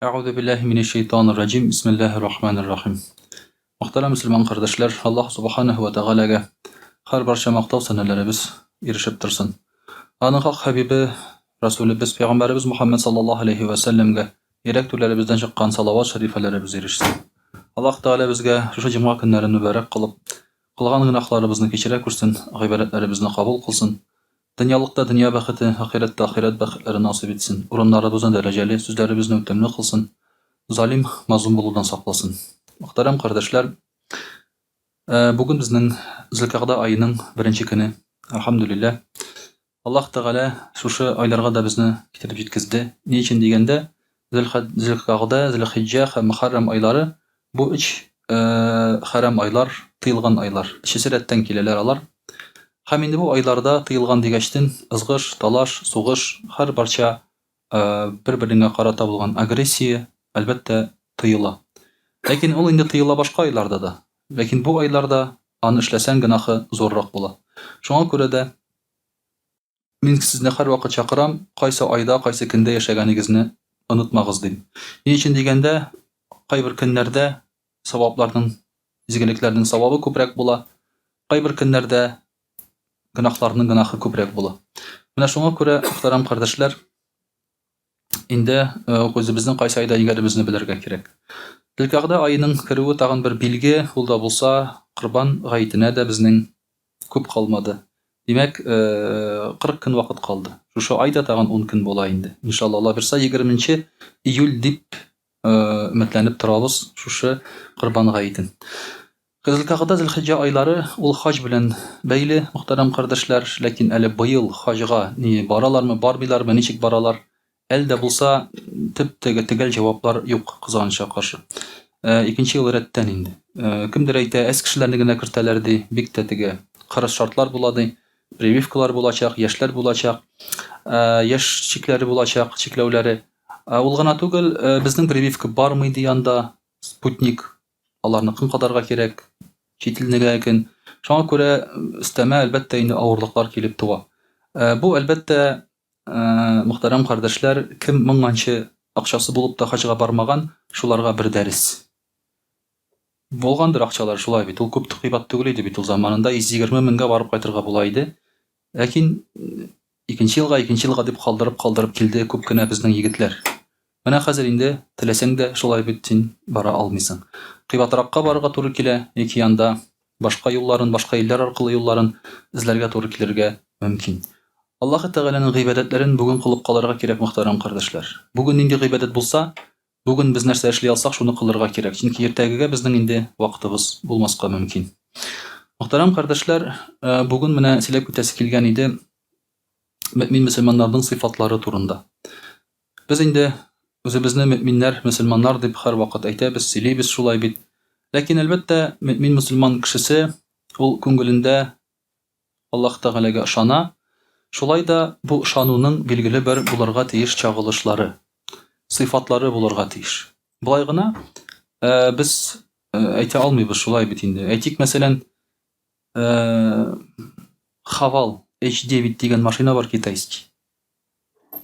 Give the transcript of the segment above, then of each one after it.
Әгъузу биллаһи минәш шәйтанир раҗим. Бисмиллаһир рахманир рахим. Мөхтәрәм мөселман кардәшләр, Аллаһ субханаһу ва тәгаләгә һәр барча мактау сәнәләребез ирешеп торсын. Аның хак хәбибе, Расулебез, пәйгамбәребез Мухаммад саллаллаһу алейхи ва сәлләмгә йөрәк түрләребездән чыккан салават шәрифәләребез ирешсен. Аллаһ Тәгалә безгә шушы җомга көннәрен мөбарәк кылып, кылган гөнаһларыбызны кичерә күрсен, гыйбадәтләребезне кабул кылсын. Дөньялыкта дөнья бәхете, ахирәттә ахирәт бәхетләре насыйп итсен, урыннарыбызны дәрәҗәле, сүзләребезне үтемле кылсын, залим, мазлум булудан сакласын. Мөхтәрәм кардәшләр, бүген безнең Зөлкәгъдә аеның беренче көне. Әлхәмдүлилләһ. Аллаһ Тәгалә шушы айларга да безне китереп җиткезде. Ни өчен дигәндә, Зөлкәгъдә, Зөлхиҗҗә һәм Мөхәррәм айлары бу өч хәрам айлар, тыелган айлар. Өчесе рәттән киләләр алар. Һәм инде бу айларда тыелган дигәчтен, ызгыш, талаш, сугыш, һәр барча бер-береңә карата булган агрессия, әлбәттә, тыела. Ләкин ул инде тыела башка айларда да. Ләкин бу айларда аны эшләсәң гөнаһы зуррак була. Шуңа күрә дә Мин сезне һәрвакыт чакырам, кайсы айда, кайсы көндә яшәгәнегезне онытмагыз, дим. Ни өчен дигәндә, кайбер көннәрдә савапларның, изгелекләрнең савабы күбрәк була, кайбер көннәрдә гөнаһларның гөнаһы күбрәк була. Менә шуңа күрә, мөхтәрәм кардәшләр, инде үзебезнең кайсы айда икәнебезне белергә кирәк. Зөлкәгъдә аеның керүе тагын бер билге, ул да булса, Корбан гаетенә дә безнең Күп калмады. Димәк, 40 көн вакыт калды. Шушы айда тагын 10 көн була инде. Иншалла, Алла бирса, 20 июль дип өметләнеп торабыз шушы Корбан гаетен. Зөлкәгъдә, Зөлхиҗҗә айлары ул хаҗ белән бәйле, мөхтәрәм кардәшләр, ләкин әле быел хаҗга ни баралармы, бармыйлармы, ничек баралар, Әле дә булса, төп теге төгәл җаваплар юк, кызганычка каршы. Икенче ел рәттән инде. Кемдер әйтә, әз кешеләрне генә кертәләр ди, бик тә теге кырыс шартлар була ди. Прививкалар булачак, яшьләр булачак, яшь чикләре булачак, чикләүләре. Ул гына түгел, безнең прививка бармый ди анда, спутник, аларныкын кадарга кирәк, чит илнекекен. Шуңа күрә өстәмә, әлбәттә, инде авырлыклар килеп туа. Бу, әлбәттә, Мөхтәрәм кардәшләр, кем моңганчы акчасы булып та хаҗга бармаган, шуларга бер дәрес. Булгандыр акчалар, шулай бит. Ул күп кыйбат түгел иде бит ул заманында 120 меңгә барып кайтырга була иде. Ләкин икенче елга, икенче елга дип калдырып-калдырып килде күп кенә безнең егетләр. Менә хәзер инде теләсәң дә шулай бит син бара алмыйсың. Кыйбатракка барырга туры килә, яки анда башка юлларын, башка илләр аркылы юлларын эзләргә туры килергә мөмкин. Аллаһы Тәгаләнең гыйбадәтләрен бүген кылып калырга кирәк, мөхтәрәм кардәшләр. Бүген нинди гыйбадәт булса, бүген без нәрсә эшли алсак, шуны кылырга кирәк. Чөнки иртәгегә безнең инде вакытыбыз булмаска мөмкин. Мөхтәрәм кардәшләр, э, бүген менә сөйләп китәсе килгән иде мөэмин мөселманнарның сыйфатлары турында. Без инде үзебезне мөэминнәр, мөселманнар дип һәрвакыт әйтәбез, сөйлибез шулай бит. Ләкин, әлбәттә, мөэмин мөселман кешесе ул күңелендә Аллаһ Тәгаләгә ышана, шулай да бу ышануның билгеле бер булырга тиеш чагылышлары, сыйфатлары булырга тиеш. Болай гына э, без э, әйтә алмыйбыз шулай бит инде. Әйтик, мәсәлән, э, Хавал H9 дигән машина бар китайский.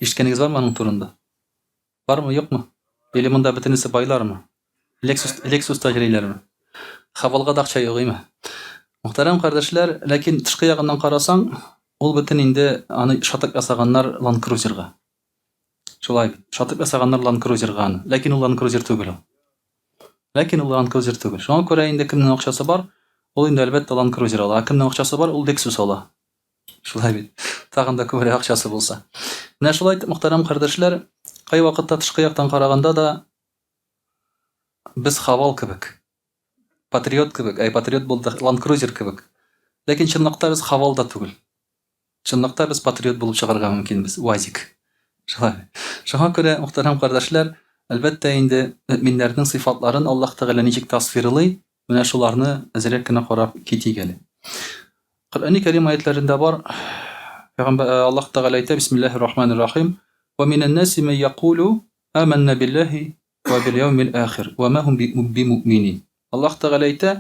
Ишеткәнегез бармы аның турында? Бармы, юкмы? Или монда бөтенесе байлармы? Lexus, Lexus-та йөриләрме? Хавалга да акча юк, име? Мөхтәрәм кардәшләр, ләкин тышкы ягыннан карасаң, ул бөтен инде аны шатып ясаганнар Land Cruiser-га. Шулай бит. Шатып ясаганнар Land Cruiser-га аны. Ләкин ул Land Cruiser түгел ул. Ләкин ул Land Cruiser түгел. Шуңа күрә инде кемнең акчасы бар, ул инде әлбәттә Land Cruiser ала. Ә кемнең акчасы бар, ул Lexus ала. Шулай бит. Тагын да күбрәк акчасы булса. Менә шулай итеп, мөхтәрәм кардәшләр, кайвакытта тышкы яктан караганда да без Хавал кебек, Патриот кебек, әй, Патриот булды, Land Cruiser кебек. Ләкин чынлыкта без Хавал да түгел. Чынлыкта без Патриот булып чыгарга мөмкинбез, УАЗик. Шулай. Шуңа күрә, мөхтәрәм кардәшләр, әлбәттә инде мөэминнәрнең сыйфатларын Аллаһ Тәгалә ничек тасвирлый, Менә шуларны әзрәк кенә карап китик әле. Коръәни Кәрим аятләрендә бар. Пәйгамбәр э, Аллаһ Тәгалә әйтә: Бисмиллаһир рахманир рахим. Ва минән наси ман якулу аманна биллаһи ва бил яумил ахир ва ма хум бимуъминин. Аллаһ Тәгалә әйтә,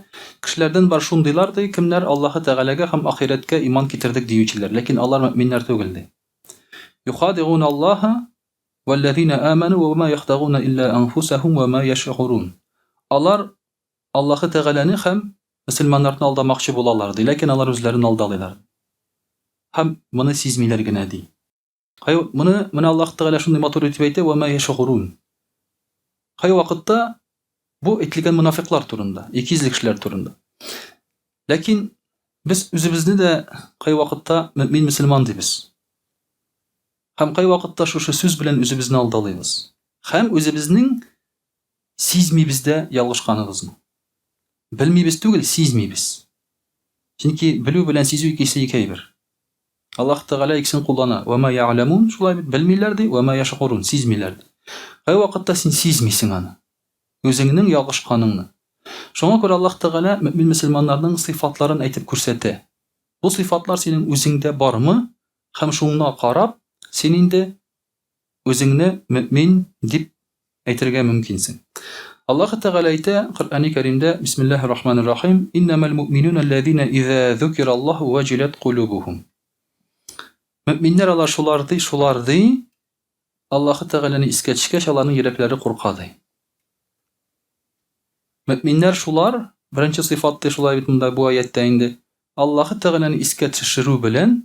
кешеләрдән бар шундыйлар ди, кемнәр Аллаһы Тәгаләгә һәм ахирәткә иман китердек диючеләр, ләкин алар мөэминнәр түгел ди. Юхадигун Аллаһа Вәлләзина аману ва ма яхдагуна илля анфусахум ва ма яшгурун. Алар Аллаһы Тәгаләне һәм мөселманнарны алдамакчы булалар, ди, ләкин алар үзләрен алдалыйлар. Һәм моны сизмиләр генә, ди. Кай моны менә Аллаһ Тәгалә шундый матур итеп әйтә, ва ма яшгурун. Кай вакытта бу әйтелгән монафиклар турында, икейөзле кешеләр турында. Ләкин без үзебезне дә кай вакытта мөмин мөселман дибез. Һәм кайвакытта шушы сүз белән үзебезне алдалыйбыз. Һәм үзебезнең сизмибез дә ялгышканыбызны. Белмибез түгел, сизмибез. Чөнки белү белән сизү икесе ике әйбер. Аллаһ Тәгалә икесен куллана. Вә ма я'ләмун, шулай бит, белмиләр ди, вә ма яшгурун, сизмиләр ди. Кайвакытта син сизмисең аны. Үзеңнең ялгышканыңны. Шуңа күрә Аллаһ Тәгалә мөэмин мөселманнарның сыйфатларын әйтеп күрсәтә. Бу сыйфатлар синең үзеңдә бармы? Һәм шуңа карап, син инде үзеңне мөэмин дип әйтергә мөмкинсең. Аллаһы Тәгалә әйтә Коръәни Кәримдә, Бисмиллаһир рахманир рахим, Иннәмәл муъминуна алләзина иза зукираллаһу ваҗиләт кулубухум. Мөэминнәр алар шулар ди, шулар ди, Аллаһы Тәгаләне искә төшкәч, аларның йөрәкләре курка ди. Мөэминнәр шулар, беренче сыйфат ди шулай бит монда бу аятьтә инде. Аллаһы Тәгаләне искә төшерү белән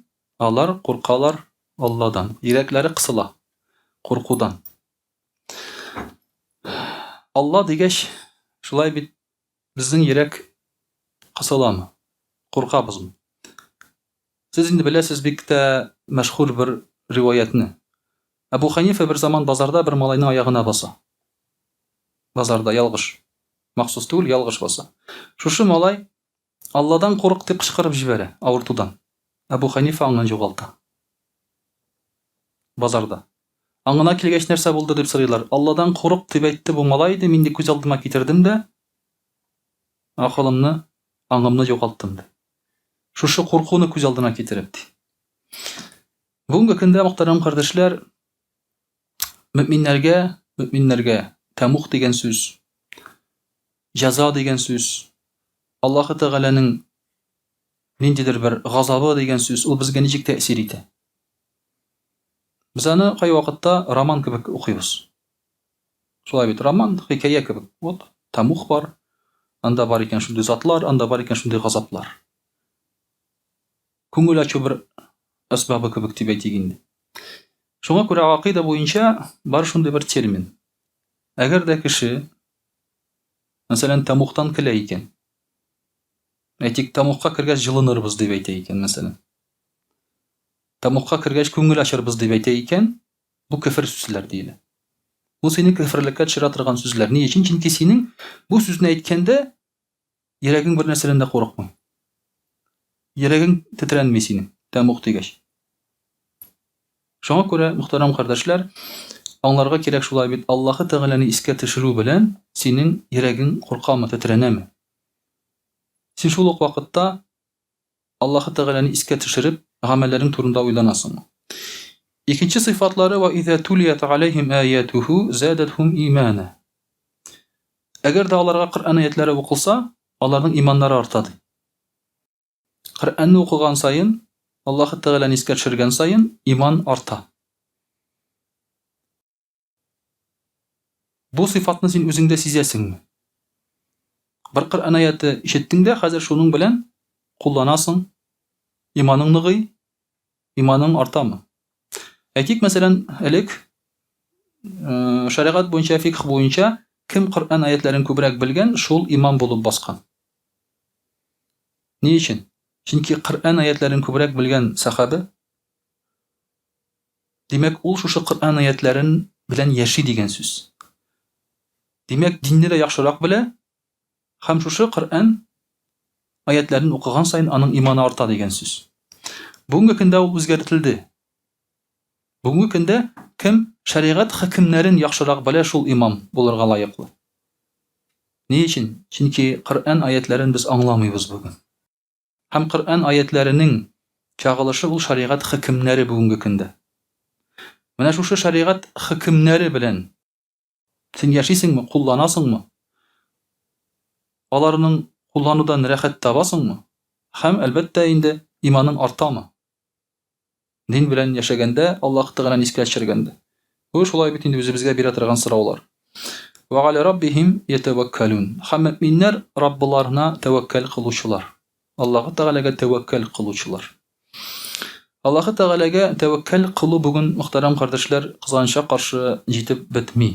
алар куркалар Алладан. Йөрәкләре кысыла куркудан. Алла дигәч, шулай бит безнең йөрәк кысыламы? Куркабызмы? Сез инде беләсез бик тә мәшһүр бер риваятьне. Әбу Ханифа бер заман базарда бер малайның аягына баса. Базарда ялгыш. Махсус түгел, ялгыш баса. Шушы малай Алладан курык дип кычкырып җибәрә авыртудан. Әбу Хәнифә аңын югалта. Базарда. Аңына килгәч нәрсә булды дип сорыйлар. Алладан курык дип әйтте бу малай ди, мин ди күз алдыма китердем дә, акылымны, аңымны югалттым ди. Шушы куркуны күз алдына китереп ди. Бүгенге көндә, мөхтәрәм кардәшләр, мөминнәргә, мөминнәргә тәмух дигән сүз, җәза дигән сүз, Аллаһы Тәгаләнең ниндидер бер газабы дигән сүз, ул безгә ничек тәэсир итә? Без аны кайвакытта роман кебек укыйбыз. Шулай бит, роман, хикәя кебек. Вот, тәмух бар, анда бар икән шундый затлар, анда бар икән шундый газаплар. Күңел ачу бер әсбабы кебек дип әйтик инде. Шуңа күрә гакыйда буенча бар шундый бер термин. Әгәр дә кеше Мәсәлән, тәмугтан көлә икән. Әйтик, тәмугка кергәч җылынырбыз дип әйтә икән, мәсәлән. Тәмугка кергәч күңел ачырбыз дип әйтә икән, бу кефер сүзләр диелә. Бу сине кеферлеккә төшерә торган сүзләр. Ни өчен? Чөнки синең бу сүзне әйткәндә Йөрәгең бер нәрсәдән дә курыкмый. Йөрәгең тетрәнми синең, тәмуг дигәч. Шуңа күрә, мөхтәрәм кардәшләр, аңларга кирәк шулай бит, Аллаһы Тәгаләне искә төшерү белән синең йөрәгең куркамы, тетрәнәме? Син шул ук вакытта Аллаһы Тәгаләне искә төшереп, гамәлләрең турында уйланасыңмы? Икенче сыйфатлары ва иза тулият алейхим аятуху задатхум имана. Әгәр дә аларга Коръән аятләре укылса, аларның иманнары арта ди. Коръәнне укыган саен, Аллаһы Тәгаләне искә төшергән саен иман арта. Бу сыйфатны син үзеңдә сизәсеңме? Бер Коръән аяты ишеттең дә, хәзер шуның белән кулланасың, иманың ныгый, иманың артамы? Әйтик, мәсәлән, элек э, шәригать буенча, фикх буенча кем Коръән аятларын күбрәк белгән, шул имам булып баскан. Ни өчен? Чөнки Коръән аятларын күбрәк белгән сахабе Димәк, ул шушы Коръән аятләрен белән яши дигән сүз. Димәк, динне дә яхшырак белә һәм шушы Коръән аятләрен укыган саен аның иманы арта дигән сүз. Бүгенге көндә ул үзгәртелде. Бүгенге көндә кем шәригать хөкемнәрен яхшырак белә, шул имам булырга лаеклы. Ни өчен? Чөнки Коръән аятләрен без аңламыйбыз бүген. Һәм Коръән аятьләренең чагылышы ул шәригать хөкемнәре бүгенге көндә. Менә шушы шәригать хөкемнәре белән син яшисеңме, кулланасыңмы? Аларның кулланудан рәхәт табасыңмы? Һәм, әлбәттә инде, иманың артамы? Дин белән яшәгәндә, Аллаһ Тәгаләне искә төшергәндә. Бу шулай бит инде үзебезгә бирә торган сораулар. Ва галя раббихим ятаваккалун. Һәм мөэминнәр Раббыларына тәвәккәл кылучылар. Аллаһы Тәгаләгә тәвәккәл кылучылар. Аллаһы Тәгаләгә тәвәккәл кылу бүген, мөхтәрәм кардәшләр, кызганычка каршы җитеп бетми.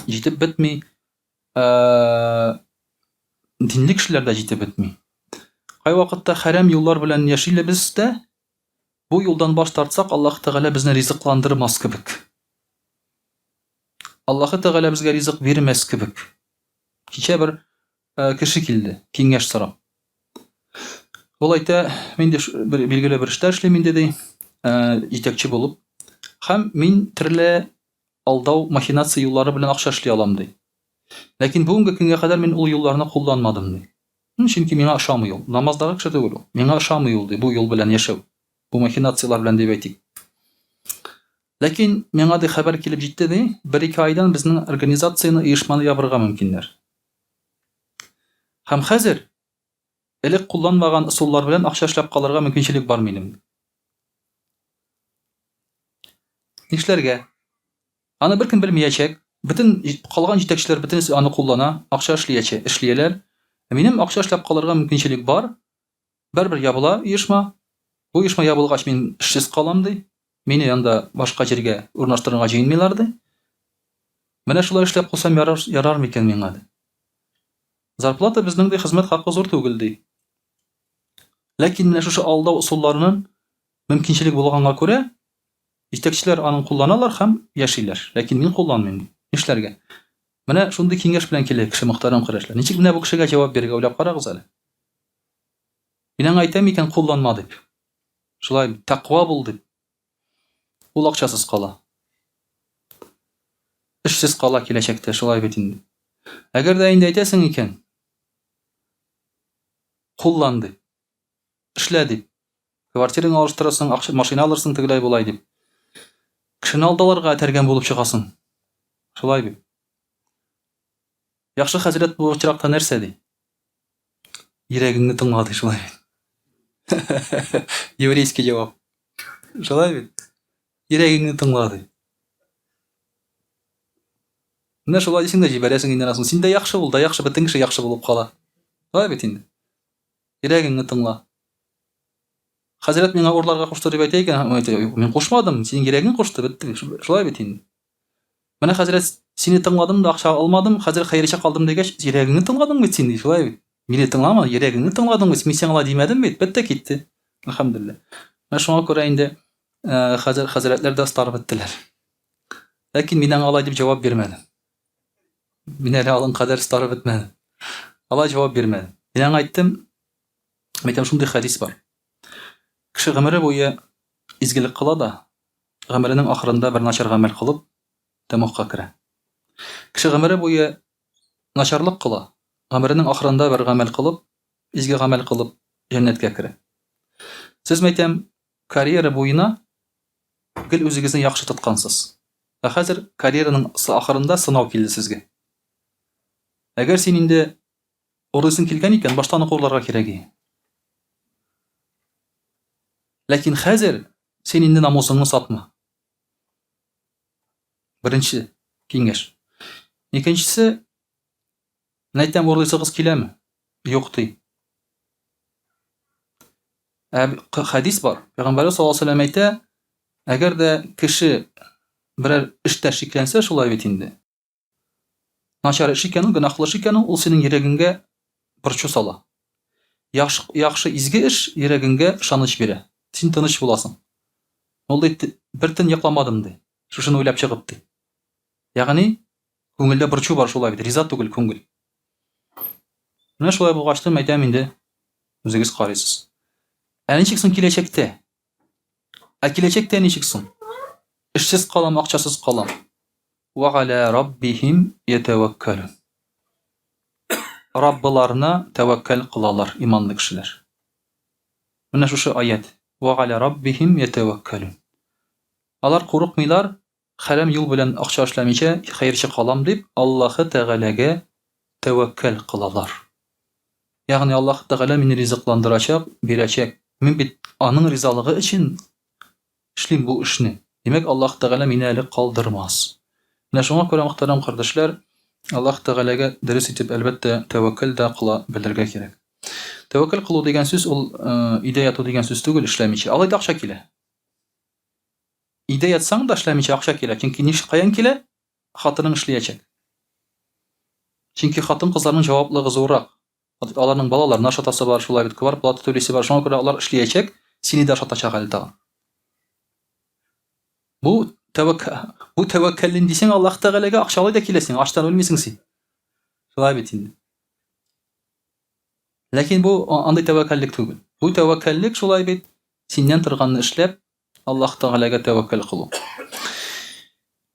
Җитеп бетми. Ә, динле кешеләр дә җитеп бетми. Кайвакытта хәрәм юллар белән яшилебез дә, Бу юлдан баш тартсак, Аллаһ Тәгалә безне ризыкландырмас кебек. Аллаһы Тәгалә безгә ризык бирмәс кебек. Кичә бер э, кеше килде, киңәш сорап. Ул әйтә, мин дә бер билгеле бер эштә эшлим инде ди, э, җитәкче булып. Һәм мин төрле алдау, махинация юллары белән акча эшли алам ди. Ләкин бүгенге көнгә кадәр мин ул юлларны кулланмадым ди. Чөнки миңа ошамый ул. Намаздагы кеше түгел ул. Миңа ошамый ул, ди, бу юл белән яшәү. Бу махинацияләр белән дип әйтик. Ләкин миңа ди хәбәр килеп җитте, ди, бер-ике айдан безнең организацияне, оешманы ябырга мөмкиннәр. Һәм хәзер элек кулланмаган ысуллар белән акча эшләп калырга мөмкинчелек бар минем. Нишләргә? Аны беркем белмиячәк. Бөтен калган җитәкчеләр бөтенесе аны куллана, акча эшлиячә, эшлияләр. Ә минем акча эшләп калырга мөмкинчелек бар. Бәрбер ябыла оешма. Бу оешма ябылгач, мин эшсез калам, ди. Мине анда башка җиргә урнаштырырга җыенмыйлар, ди. Менә шулай эшләп куйсам ярар, ярар микән миңа, ди. Зарплата безнең, ди, хезмәт хакы зур түгел, ди. Ләкин менә шушы алдау ысулларының мөмкинчелек булганга күрә, Җитәкчеләр аның кулланалар һәм яшиләр. Ләкин мин кулланмыйм. Нишләргә? Менә шундый киңәш белән килә кеше, мөхтәрәм кардәшләр. Ничек менә бу кешегә җавап бирергә уйлап карагыз әле. Мин аңа әйтәм икән, кулланма дип. Шулай, тәкъва бул дип. Ул акчасыз кала. Эшсез кала киләчәктә, шулай бит инде. Әгәр дә инде әйтәсең икән, куллан дип. Эшлә дип. Квартираңны алыштырырсың, акча, машина алырсың тегеләй болай дип. Кешене алдаларга этәргән булып чыгасың. Шулай бит. Яхшы хәзрәт бу очракта нәрсә ди? Йөрәгеңне тыңла ди, шулай бит. Еврейский җавап. Шулай бит. Йөрәгеңне тыңла ди. Менә шулай дисең дә җибәрәсең инде анасын. Син дә яхшы бул, да яхшы, бөтен кеше яхшы булып кала. Шулай бит инде. Йөрәгеңне тыңла. Хәзрәт миңа урларга кушты дип әйтә икән, әйтә, мин кушмадым, синең йөрәгең кушты, бетте. Шулай бит инде. Менә хәзрәт сине тыңладым да акча алмадым, хәзер хәерче калдым дигәч, йөрәгеңне тыңладың бит син, ди, шулай бит. Мине тыңлама, йөрәгеңне тыңладың бит, мин сиңа алай димәдем бит, бетте китте. Әлхәмдүлилләһ. Менә шуңа күрә инде э, хәзер хәзрәтләр дә остарып беттеләр. Ләкин мин аңа алай дип җавап бирмәдем. Мин әле алың кадәр старып бетмәдем. Алай җавап бирмәдем. Мин аңа әйттем, әйтәм, шундый хәдис бар. Кеше гомере буе изгелек кыла да, гомеренең ахырында бер начар гамәл кылып, тәмугка керә. Кеше гомере буе начарлык кыла, гомеренең ахырында бер гамәл кылып, изге гамәл кылып, җәннәткә керә. Сез, мәйтәм, Карьера буена гел үзегезне яхшы тоткансыз. Ә хәзер карьераның ахырында сынау килде сезгә. Әгәр син инде урлыйсың килгән икән, баштан ук урларга кирәк иде. Ләкин хәзер син инде намусыңны сатма. Беренче киңәш. Икенчесе, Менә әйтәм, урлыйсыгыз киләме? Юк, ди. Ә хәдис бар. Пәйгамбәрбез саллаллаһу алейһи вәсәлләм әйтә, әгәр дә кеше берәр эштә шикләнсә, шулай бит инде. Начар эш икән ул, гөнаһлы эш икән ул, ул синең йөрәгеңгә борчу сала. Яхшы, яхшы изге эш йөрәгеңгә ышаныч бирә. Син тыныч буласың. Ул ди, бер төн йокламадым ди. Шушыны уйлап чыгып ди. Ягъни Күңелдә борчу бар шулай бит, риза түгел күңел. Менә шулай булгачтын әйтәм инде, үзегез карыйсыз. Ә ничек соң киләчәктә? Ә киләчәктә ничек соң? Эшсез калам, акчасыз калам. Ва аля раббихим ятаваккалун. Раббыларына тәвәккәл кылалар иманлы кешеләр. Менә шушы аят. Ва аля раббихим ятаваккалун. Алар курыкмыйлар, Хәрам юл белән акча эшләмичә, хәерче калам дип, Аллаһы Тәгаләгә тәвәккәл кылалар. Ягъни Аллаһы Тәгалә мине ризыкландырачак, бирәчәк. Мин бит Аның ризалыгы өчен эшлим бу эшне. Димәк, Аллаһ Тәгалә мине әле калдырмас. Менә шуңа күрә, мөхтәрәм кардәшләр, Аллаһ Тәгаләгә дөрес итеп, әлбәттә, тәвәккәл дә кыла белергә кирәк. Тәвәккәл кылу дигән сүз ул өйдә яту дигән сүз түгел, эшләмичә. Алай да акча килә. Өйдә ятсаң да эшләмичә акча килә. Чөнки ниш каян килә? Хатының эшләячәк. Чөнки хатын-кызларның җаваплылыгы зуррак. Аларның балаларны ашатасы бар, шулай бит, кварплата түлисе бар. Шуңа күрә алар эшләячәк, сине дә ашатачак әле тагын. Бу тәвәк бу тәвәккәллим дисәң, Аллаһ Тәгаләгә акчалай да киләсең, ачтан үлмисең син. Шулай бит инде. Ләкин бу андый тәвәккәллек түгел. Бу тәвәккәллек шулай бит, синнән торганны эшләп, Аллаһ Тәгаләгә тәвәккәл кылу.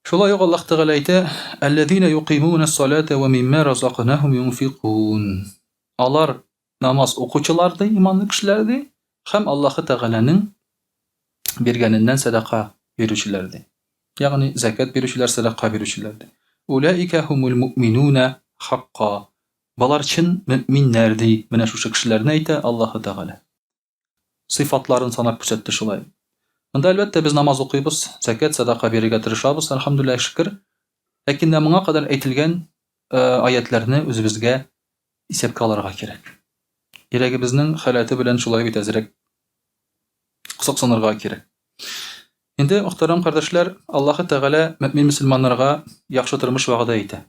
Шулай ук Аллаһ Тәгалә әйтә: "Аллазина юкимуна ссалата ва мимма разакнахум юнфикун". Алар намаз укучылар ди, иманлы кешеләр ди, һәм Аллаһ Тәгаләнең биргәненнән сәдака бирүчеләр ди. Ягъни зәкят бирүчеләр, сәдака бирүчеләр ди. Улаика хумул муъминуна хакка. Болар чын мөэминнәр ди. Менә шушы кешеләрне әйтә Аллаһ Тәгалә. Сыйфатларын санап күрсәтте шулай. Монда, әлбәттә, без намаз укыйбыз, зәкят, сәдака бирергә тырышабыз, әлхәмдүлилләһ, шөкер. Ләкин дә моңа кадәр әйтелгән аятьләрне үзебезгә исәпкә алырга кирәк. Йөрәгебезнең халәте белән шулай бит әзрәк кызыксынырга кирәк. Инде, мөхтәрәм кардәшләр, Аллаһы Тәгалә мөэмин мөселманнарга яхшы тормыш вәгъдә итә.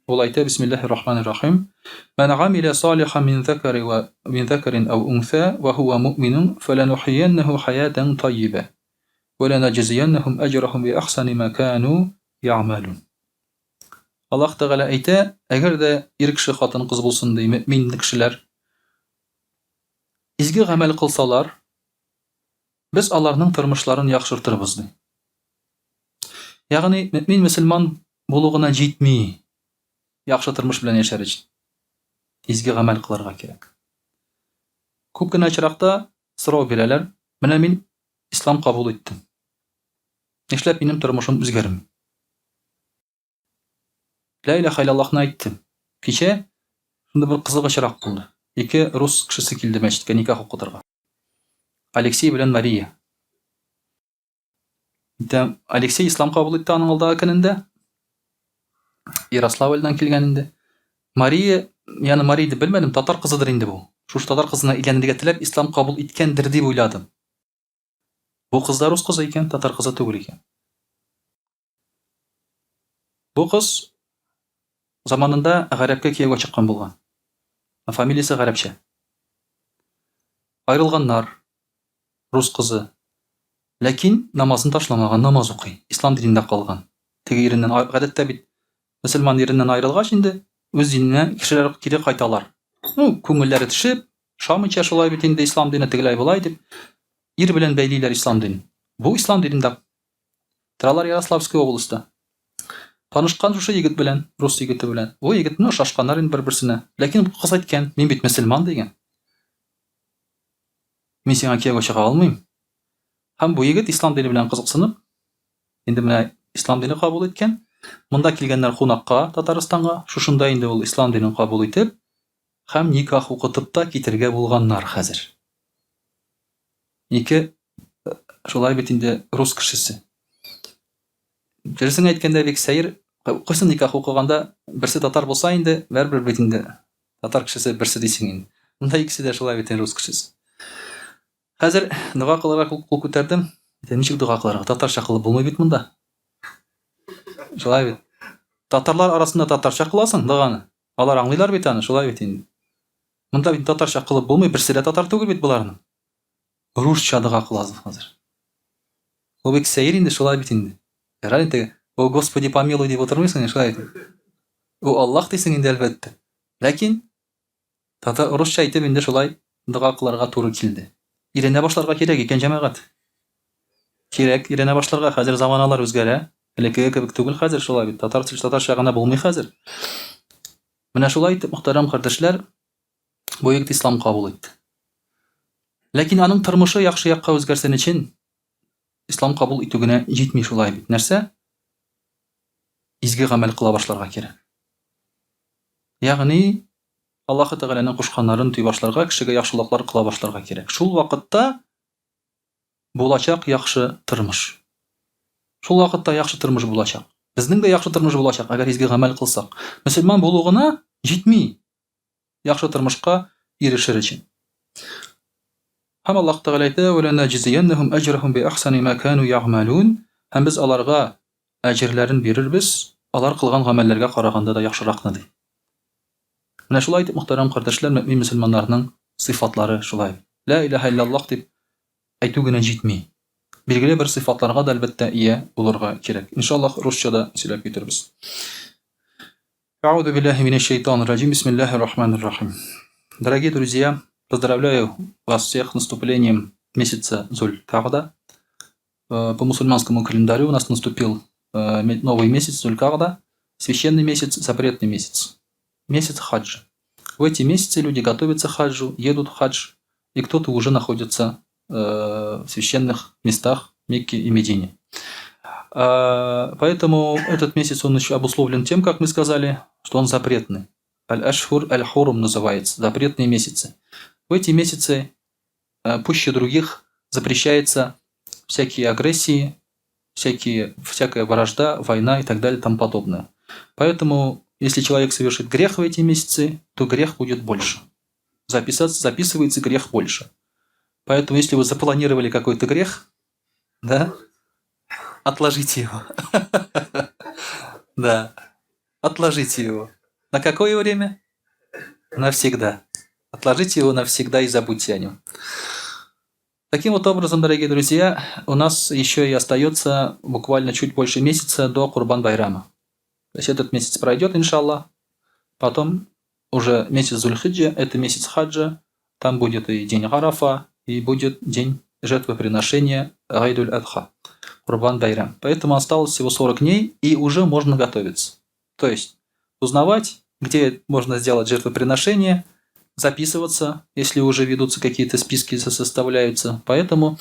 Ул әйтә, Бисмиллаһир рахманир рахим, Мән гамилә салихан мин зәкәри вә мин зәкәрин әү унсә вә һуә муъминун фәләнухияннәһу хаятән таййибә вә ләнәҗзияннәһум әҗрәһум би әхсәни мә кану ягъмәлун. Аллаһ Тәгалә әйтә, әгәр дә ир кеше, хатын-кыз булсын ди, мөэмин кешеләр изге гамәл кылсалар, Без аларның тормышларын яхшыртырбыз, ди. Ягъни, мөэмин мөселман булу гына җитми, яхшы тормыш белән яшәр өчен. Изге гамәл кылырга кирәк. Күп кенә очракта сорау бирәләр, менә мин ислам кабул иттем. Нишләп минем тормышым үзгәрми? Лә иләһә иллаллаһны әйттем. Кичә шундый бер кызык очрак булды. Ике рус кешесе килде мәчеткә никах укытырга. Алексей белән Мария. Әйтәм, Алексей ислам кабул итте аның алдагы көнендә. Ярославльдән килгән инде. Мария, яны Мария дип белмәдем, татар кызыдыр инде бу. Шушы татар кызына өйләнергә теләп ислам кабул иткәндер дип уйладым. Бу кыз да рус кызы икән, татар кызы түгел икән. Бу кыз заманында гарәпкә кияүгә чыккан булган. Фамилиясе гарәпчә. Аерылганнар. Рус кызы. Ләкин намазын ташламаган, намаз укый. Ислам динендә калган. Теге иреннән гадәттә бит мөселман иреннән аерылгач инде үз диненә кешеләр кире кайталар. Ну, күңелләре төшеп, шамыйча шулай бит инде ислам дине тегеләй болай дип ир белән бәйлиләр ислам динен. Бу ислам динендә Торалар Ярославский областьта. Танышкан шушы егет белән, рус егете белән. Бу егетне ошашканнар инде бер-берсенә. Ләкин кыз әйткән, мин бит мөселман дигән. Мин сиңа кияүгә чыга алмыйм. Һәм бу егет ислам дине белән кызыксынып, инде менә ислам дине кабул иткән. Монда килгәннәр кунакка Татарстанга, шушында инде ул ислам динен кабул итеп, һәм никах укытып та китергә булганнар хәзер. Ике шулай бит инде рус кешесе. Дөресен әйткәндә бик сәер, кайсы никах укыганда берсе татар булса инде, бәрбер бит инде татар кешесе берсе дисең инде. Монда икесе дә шулай бит инде рус кешесе. Хәзер дога кылырга кул күтәрдем. Әйтәм, ничек дога кылырга? Татарча кылып булмый бит монда. Шулай бит. Татарлар арасында татарча кыласың доганы. Алар аңлыйлар бит аны, шулай бит инде. Монда бит татарча кылып булмый, берсе дә татар түгел бит боларның. Русча дога кыласың хәзер. Ул бик сәер инде, шулай бит инде. Ярар инде, о Господи помилуй дип утырмыйсың инде, шулай бит. О Аллаһ дисең инде әлбәттә. Ләкин татар русча әйтеп инде шулай дога кылырга туры килде. Өйрәнә башларга кирәк икән, җәмәгать. Кирәк өйрәнә башларга, хәзер заманалар үзгәрә. Элеккеге кебек түгел хәзер, шулай бит. Татар татарча гына булмый хәзер. Менә шулай итеп, мөхтәрәм кардәшләр, бу егет ислам кабул итте. Ләкин аның тормышы яхшы якка үзгәрсен өчен ислам кабул итү генә җитми шулай бит. Нәрсә? Изге гамәл кыла башларга кирәк. Ягъни Аллаһы Тәгаләнең кушканнарын үти башларга, кешегә яхшылыклар кыла башларга кирәк. Шул вакытта булачак яхшы тормыш. Шул вакытта яхшы тормыш булачак. Безнең дә яхшы тормыш булачак, әгәр изге гамәл кылсак. Мөселман булу гына җитми яхшы тормышка ирешер өчен. Һәм Аллаһ Тәгалә әйтә: "Ва ланаҗзияннахум аҗрахум би ахсани ма кану ягъмалун". Һәм без аларга әҗерләрен бирербез, алар кылган гамәлләргә караганда да яхшыракны, ди. Менә шулай итеп, мөхтәрәм кардәшләр, мөэмин мөселманнарның сыйфатлары шулай. Лә илаһә илляллаһ дип әйтү генә җитми. Билгеле бер сыйфатларга да, әлбәттә, ия булырга кирәк. Иншаллаһ, русча да сөйләп китербез. Әгъузу биллаһи минәш шайтанир раҗим. Бисмиллаһир рахманир рахим. Дорогие друзья, поздравляю вас всех с наступлением месяца Зуль-Кагда. По мусульманскому календарю у нас наступил новый месяц Зуль-Кагда, священный месяц, запретный месяц, месяц хаджа. В эти месяцы люди готовятся к хаджу, едут в хадж, и кто-то уже находится в священных местах Мекки и Медине. Поэтому этот месяц, он еще обусловлен тем, как мы сказали, что он запретный. Аль-Ашхур Аль-Хурум называется, запретные месяцы. В эти месяцы пуще других запрещается всякие агрессии, всякая вражда, война и так далее и тому подобное. Поэтому, если человек совершит грех в эти месяцы, то грех будет больше. Записывается грех больше. Поэтому, если вы запланировали какой-то грех, да, отложите его. Да, отложите его. На какое время? Навсегда. Отложите его навсегда и забудьте о нем. Таким вот образом, дорогие друзья, у нас еще и остается буквально чуть больше месяца до Курбан-Байрама. То есть этот месяц пройдет, иншаллах, потом уже месяц Зульхиджа, это месяц хаджа, там будет и день Арафа, и будет день жертвоприношения Гайдуль-Адха, Курбан-Байрам. Поэтому осталось всего 40 дней, и уже можно готовиться. То есть узнавать, где можно сделать жертвоприношение, записываться, если уже ведутся какие-то списки, составляются. Поэтому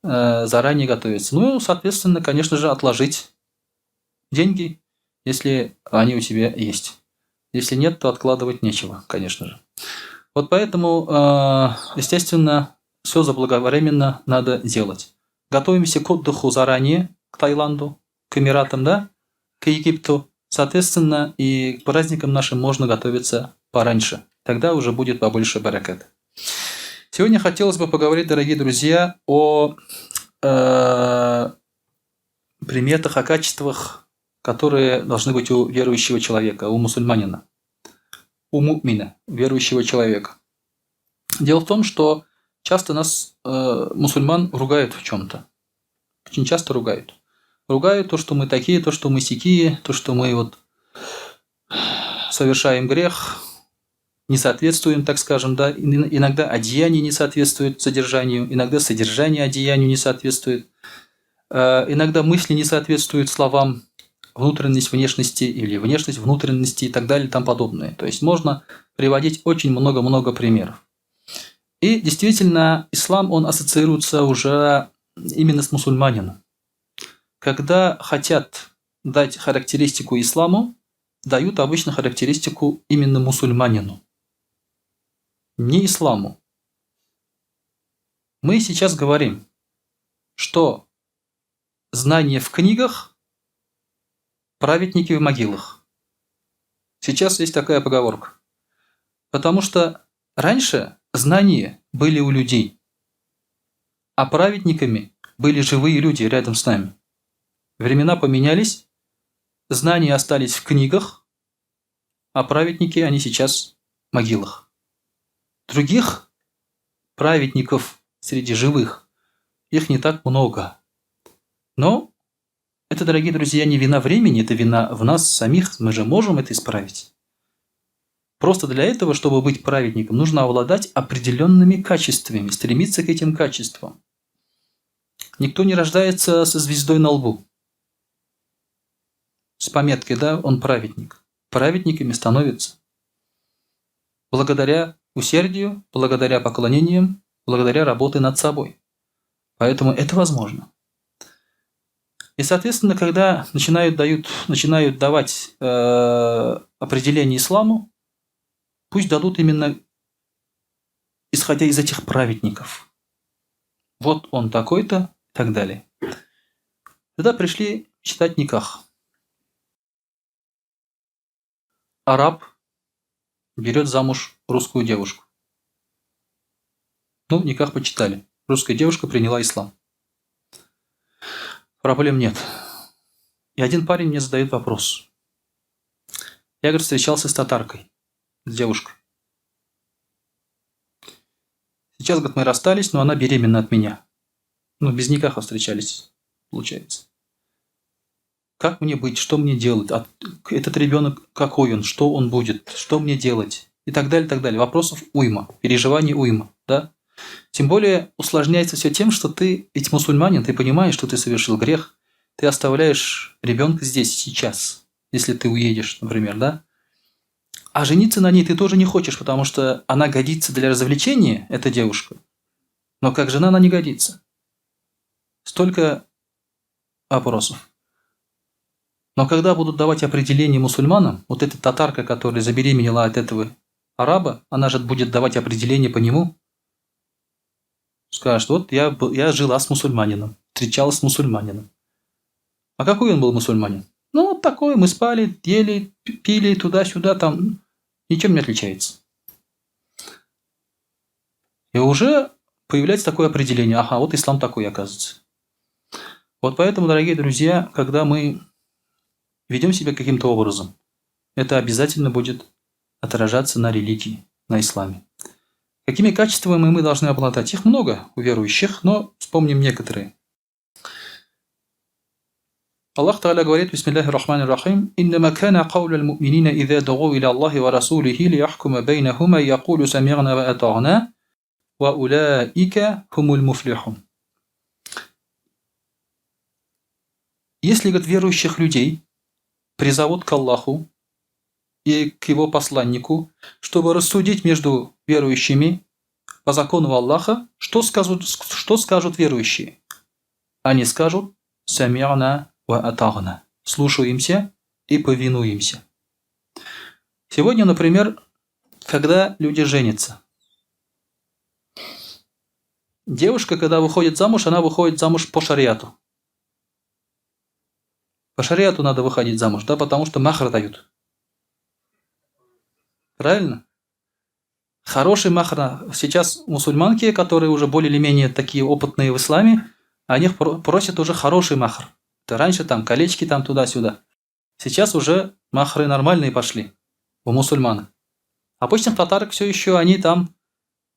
заранее готовиться. Ну, соответственно, конечно же, отложить деньги, если они у тебя есть. Если нет, то откладывать нечего, конечно же. Вот поэтому, естественно, все заблаговременно надо делать. Готовимся к отдыху заранее, к Таиланду, к Эмиратам, да, к Египту. Соответственно, и к праздникам нашим можно готовиться пораньше. Тогда уже будет побольше баракат. Сегодня хотелось бы поговорить, дорогие друзья, о приметах, о качествах, которые должны быть у верующего человека, у мусульманина, у му'мина, верующего человека. Дело в том, что часто нас, мусульман, ругают в чем-то. Очень часто ругают. Ругают то, что мы такие, то, что мы сякие, то, что мы вот совершаем грех, не соответствуем, так скажем, да, иногда одеяние не соответствует содержанию, иногда содержание одеянию не соответствует, иногда мысли не соответствуют словам, внутренность внешности или внешность внутренности и так далее и тому подобное. То есть можно приводить очень много-много примеров. И действительно, ислам, он ассоциируется уже именно с мусульманином. Когда хотят дать характеристику исламу, дают обычно характеристику именно мусульманину, не исламу. Мы сейчас говорим, что знания в книгах, праведники в могилах. Сейчас есть такая поговорка. Потому что раньше знания были у людей, а праведниками были живые люди рядом с нами. Времена поменялись, знания остались в книгах, а праведники, они сейчас в могилах. Других праведников среди живых, их не так много. Но это, дорогие друзья, не вина времени, это вина в нас самих, мы же можем это исправить. Просто для этого, чтобы быть праведником, нужно обладать определенными качествами, стремиться к этим качествам. Никто не рождается со звездой на лбу. С пометкой, да, он праведник. Праведниками становятся благодаря усердию, благодаря поклонениям, благодаря работе над собой. Поэтому это возможно. И, соответственно, когда начинают давать определение исламу, пусть дадут именно исходя из этих праведников. Вот он такой-то и так далее. Сюда пришли читать никах. Араб берет замуж русскую девушку. Ну, никах почитали. Русская девушка приняла ислам. Проблем нет. И один парень мне задает вопрос. Я, говорит, встречался с татаркой, с девушкой. Сейчас, говорит, мы расстались, но она беременна от меня. Ну, без никаха встречались, получается. Как мне быть, что мне делать? А этот ребенок какой он, что он будет, что мне делать? И так далее, так далее. Вопросов уйма, переживаний уйма, да? Тем более усложняется все тем, что ты ведь мусульманин, ты понимаешь, что ты совершил грех, ты оставляешь ребенка здесь, сейчас, если ты уедешь, например, да? А жениться на ней ты тоже не хочешь, потому что она годится для развлечения, эта девушка, но как жена она не годится. Столько вопросов. Но когда будут давать определение мусульманам, вот эта татарка, которая забеременела от этого араба, она же будет давать определение по нему. Скажет, вот я жила с мусульманином, встречалась с мусульманином. А какой он был мусульманин? Ну, вот такой, мы спали, ели, пили, туда-сюда, там, ничем не отличается. И уже появляется такое определение, ага, вот ислам такой, оказывается. Вот поэтому, дорогие друзья, когда мы ведем себя каким-то образом, это обязательно будет отражаться на религии, на исламе. Какими качествами мы должны обладать? Их много у верующих, но вспомним некоторые. Аллах Тааля говорит, бисмиллахи рахмани рахим, «Иннама кана кауля аль-му'минина иза дугу иля Аллахи ва расулихи лияхкума бейнахума якулю самигна ва атагна, ва уляика хумуль муфлихун». Если, говорит, верующих людей призовут к Аллаху и к его посланнику, чтобы рассудить между верующими по закону Аллаха, что скажут верующие? Они скажут «Сами'на ва атагна» – слушаемся и повинуемся. Сегодня, например, когда люди женятся, девушка, когда выходит замуж, она выходит замуж по шариату. По шариату надо выходить замуж, да, потому что махр дают. Правильно? Хороший махр. Сейчас мусульманки, которые уже более или менее такие опытные в исламе, они просят уже хороший махр. Это раньше там колечки там туда-сюда. Сейчас уже махры нормальные пошли у мусульман. Обычных татарок все еще они там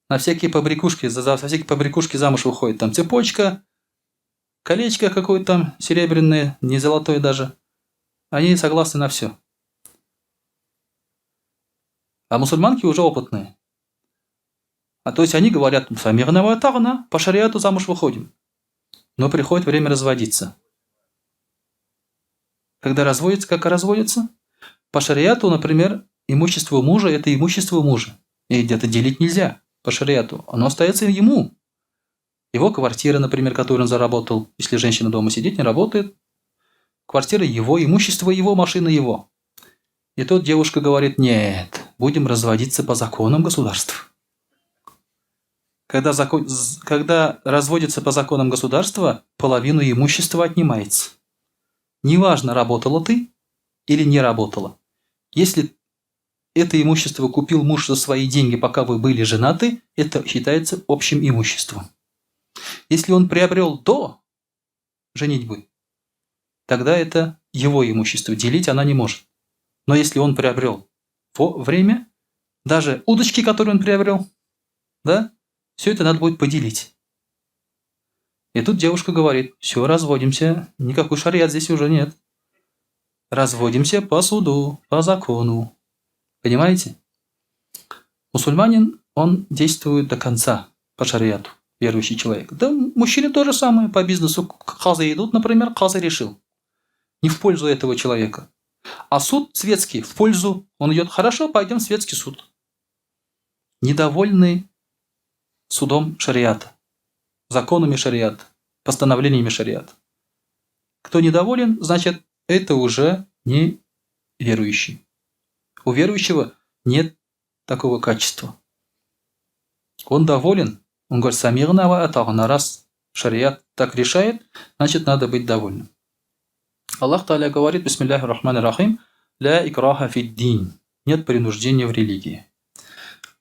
на всякие побрякушки, за всякие побрякушки замуж выходят. Там цепочка, колечко какое-то там серебряное, не золотое даже. Они согласны на все. А мусульманки уже опытные. А то есть они говорят, самирна ва атагна, по шариату замуж выходим. Но приходит время разводиться. Когда разводятся, как разводятся? По шариату, например, имущество мужа – это имущество мужа. И где-то делить нельзя по шариату. Оно остается ему. Его квартира, например, которую он заработал, если женщина дома сидит, не работает. Квартира его, имущество его, машина его. И тут девушка говорит, нет, будем разводиться по законам государства. Когда разводятся по законам государства, половину имущества отнимается. Неважно, работала ты или не работала. Если это имущество купил муж за свои деньги, пока вы были женаты, это считается общим имуществом. Если он приобрел до женитьбы, тогда это его имущество, делить она не может. Но если он приобрел во время, даже удочки, которые он приобрел, да, все это надо будет поделить. И тут девушка говорит, все, разводимся, никакой шариат здесь уже нет. Разводимся по суду, по закону. Понимаете? Мусульманин, он действует до конца по шариату, верующий человек. Да мужчины тоже самое, по бизнесу казы идут, например, казы решил. Не в пользу этого человека. А суд светский, в пользу, он идет, хорошо, пойдем в светский суд. Недовольный судом шариата, законами шариата, постановлениями шариата. Кто недоволен, значит, это уже не верующий. У верующего нет такого качества. Он доволен, он говорит, самирна ва атагна, раз шариат так решает, значит, надо быть довольным. Аллаһ Тәгалә говорит, бисмиллахи рахмани рахим, ля икраха фид дин. Нет принуждения в религии.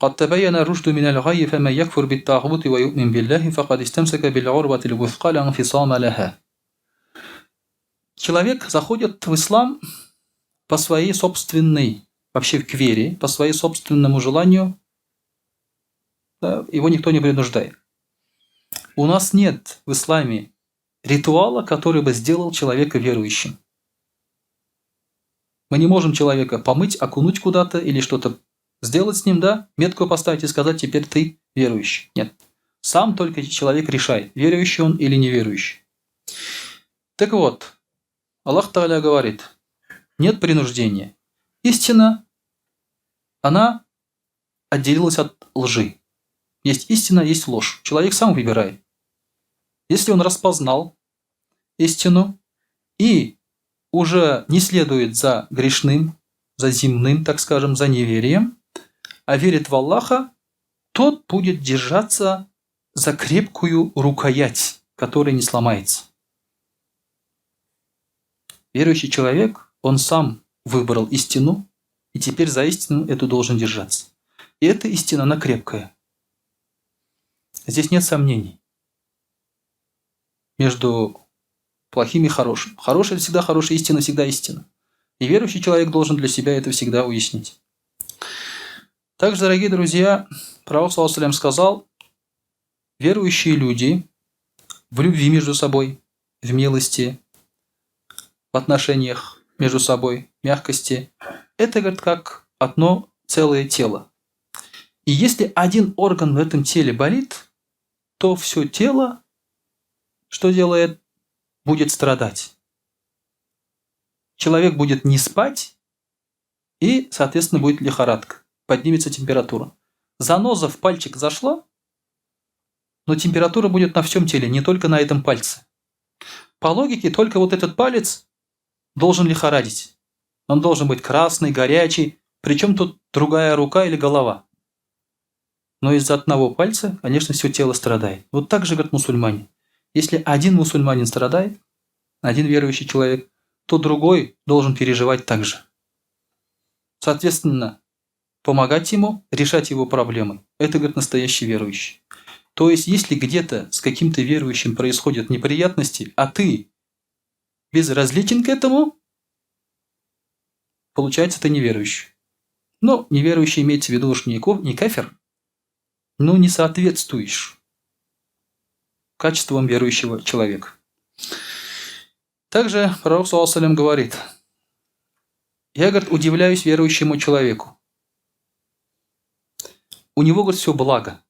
قد تبين الرشد من الغي فمن يكفر بالطاغوت ويؤمن بالله فقد استمسك بالعروة الوثقى لا انفصام لها. Человек заходит в ислам по своей собственной, вообще к вере, по своей собственному желанию, да, его никто не принуждает. У нас нет в исламе ритуала, который бы сделал человека верующим. Мы не можем человека помыть, окунуть куда-то или что-то сделать с ним, да, метку поставить и сказать, теперь ты верующий. Нет. Сам только человек решает, верующий он или неверующий. Так вот, Аллах Тааля говорит, нет принуждения. Истина, она отделилась от лжи. Есть истина, есть ложь. Человек сам выбирает. Если он распознал истину и уже не следует за грешным, за земным, так скажем, за неверием, а верит в Аллаха, тот будет держаться за крепкую рукоять, которая не сломается. Верующий человек, он сам выбрал истину, и теперь за истину эту должен держаться. И эта истина, она крепкая. Здесь нет сомнений между плохим и хорошим. Хорошее всегда хорошая, истина всегда истина. И верующий человек должен для себя это всегда уяснить. Также, дорогие друзья, пророк, саллаллаху сказал, верующие люди в любви между собой, в милости, в отношениях между собой, мягкости, это, говорит, как одно целое тело. И если один орган в этом теле болит, то все тело что делает? Будет страдать. Человек будет не спать, и, соответственно, будет лихорадка. Поднимется температура. Заноза в пальчик зашла, но температура будет на всем теле, не только на этом пальце. По логике, только вот этот палец должен лихорадить. Он должен быть красный, горячий. Причем тут другая рука или голова. Но из-за одного пальца, конечно, все тело страдает. Вот так же, говорят мусульмане. Если один мусульманин страдает, один верующий человек, то другой должен переживать так же. Соответственно, помогать ему, решать его проблемы. Это, говорит, настоящий верующий. То есть, если где-то с каким-то верующим происходят неприятности, а ты безразличен к этому, получается, ты неверующий. Но неверующий имеется в виду уж не кафир, но не соответствуешь качествам верующего человека. Также пророк, саллаллаху говорит, я, говорит, удивляюсь верующему человеку. У него, говорит, все благо.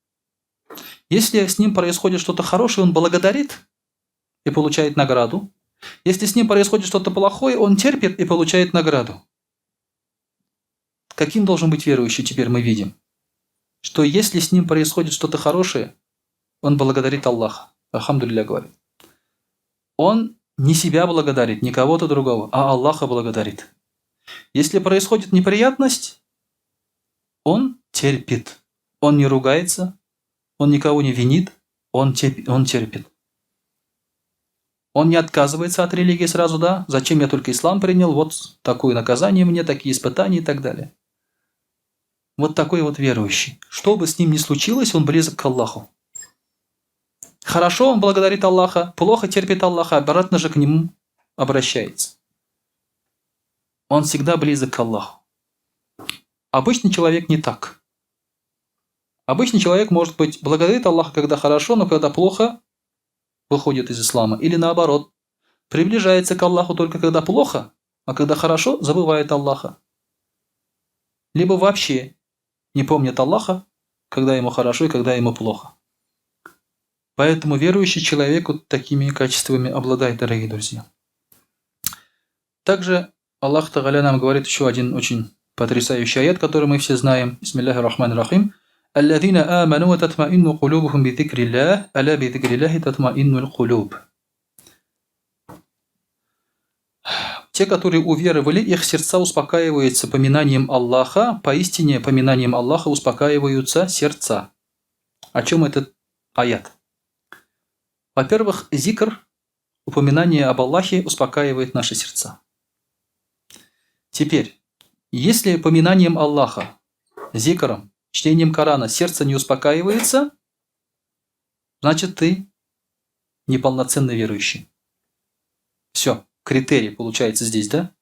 Если с ним происходит что-то хорошее, он благодарит и получает награду. Если с ним происходит что-то плохое, он терпит и получает награду. Каким должен быть верующий, теперь мы видим? Что если с ним происходит что-то хорошее, он благодарит Аллаха. Алхамдулилля говорит. Он не себя благодарит, не кого-то другого, а Аллаха благодарит. Если происходит неприятность, он терпит. Он не ругается, он никого не винит, он терпит. Он не отказывается от религии сразу, да? Зачем я только ислам принял? Вот такое наказание мне, такие испытания и так далее. Вот такой вот верующий. Что бы с ним ни случилось, он близок к Аллаху. Хорошо он благодарит Аллаха, плохо терпит Аллаха, обратно же к нему обращается. Он всегда близок к Аллаху. Обычный человек не так. Обычный человек, может быть, благодарит Аллаха, когда хорошо, но когда плохо, выходит из ислама. Или наоборот, приближается к Аллаху только когда плохо, а когда хорошо, забывает Аллаха. Либо вообще не помнит Аллаха, когда ему хорошо и когда ему плохо. Поэтому верующий человек вот такими качествами обладает, дорогие друзья. Также Аллах Тагаля нам говорит еще один очень потрясающий аят, который мы все знаем. Бисмиллахи рахмани рахим. Аллазина аману ва татмаинну кулубухум би зикриллах, аля би зикриллахи татмаиннул кулуб. Те, которые уверовали, их сердца успокаиваются поминанием Аллаха. Поистине, поминанием Аллаха успокаиваются сердца. О чем этот аят? Во-первых, зикр, Упоминание об Аллахе успокаивает наши сердца. Теперь, если поминанием Аллаха, зикром, чтением Корана сердце не успокаивается, значит ты неполноценный верующий. Все, критерий получается здесь, да?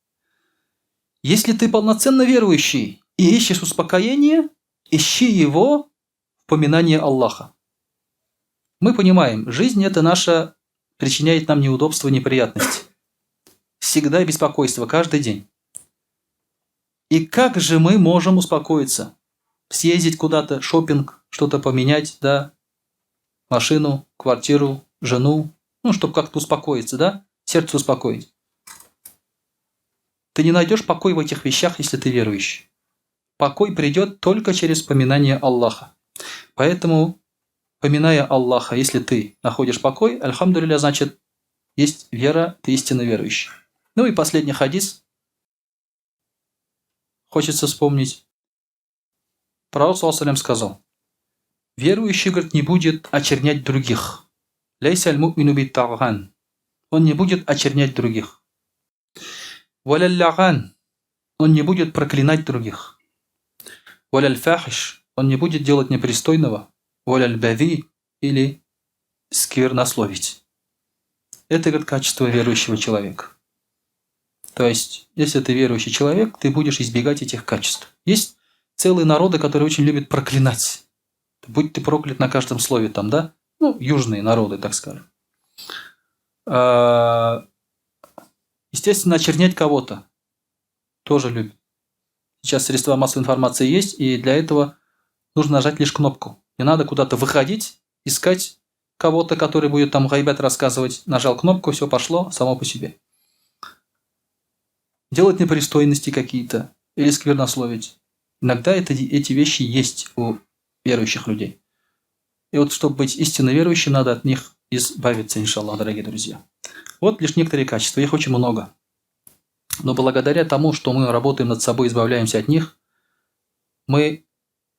Если ты полноценно верующий и ищешь успокоение, ищи его в поминании Аллаха. Мы понимаем, жизнь это наша причиняет нам неудобства, неприятности. Всегда беспокойство, каждый день. И как же мы можем успокоиться? Съездить куда-то, шопинг, что-то поменять, да? Машину, квартиру, жену, ну, чтобы как-то успокоиться, да? Сердце успокоить. Ты не найдешь покой в этих вещах, если ты верующий. Покой придет только через поминание Аллаха. Поэтому, поминая Аллаха, если ты находишь покой, альхамдулилля, значит, есть вера, ты истинно верующий. Ну и последний хадис. Хочется вспомнить. Пророк, саллаллаху сказал, верующий, говорит, не будет очернять других. Ляйся аль-му'мину биттаган. Он не будет очернять других. Валялляган. Он не будет проклинать других. Валяль-фахиш. Он не будет делать непристойного. Валяль-бави или сквернословить. Это, говорит, качество верующего человека. То есть, если ты верующий человек, ты будешь избегать этих качеств. Есть целые народы, которые очень любят проклинать. Будь ты проклят на каждом слове там, да? Ну, южные народы, так скажем. Естественно, очернять кого-то тоже любят. Сейчас средства массовой информации есть, и для этого нужно нажать лишь кнопку. Не надо куда-то выходить, искать кого-то, который будет там гайбат рассказывать. Нажал кнопку, все пошло само по себе. Делать непристойности какие-то или сквернословить. Иногда эти вещи есть у верующих людей. И вот, чтобы быть истинно верующим, надо от них избавиться, иншаллах, дорогие друзья. Вот лишь некоторые качества, их очень много. Но благодаря тому, что мы работаем над собой, избавляемся от них, мы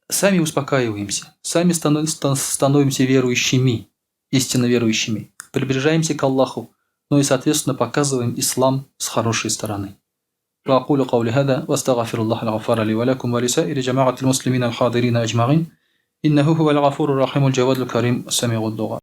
сами успокаиваемся, сами становимся верующими, истинно верующими, приближаемся к Аллаху, ну и, соответственно, показываем ислам с хорошей стороны. وأقول قولي هذا وأستغفر الله الغفار لي ولكم ولسائر جماعة المسلمين الحاضرين أجمعين إنه هو الغفور الرحيم الجواد الكريم السميع الدعاء.